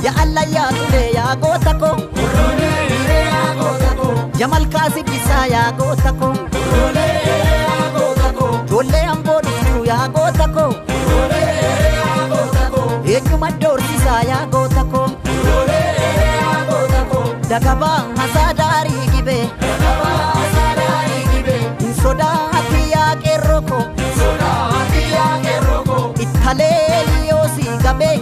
Yaa allayyaa tulee yaa goota koo. Yaa malkaa siddisaa yaa goota koo. Ijoollee amboo dhuftuu yaa goota koo. Eenyuma doorsisaa yaa goota koo. Dagabaa hasaa daarii gibee. Hin sodaati yaa qeerroo koo. Ittalee yoo sii gabee.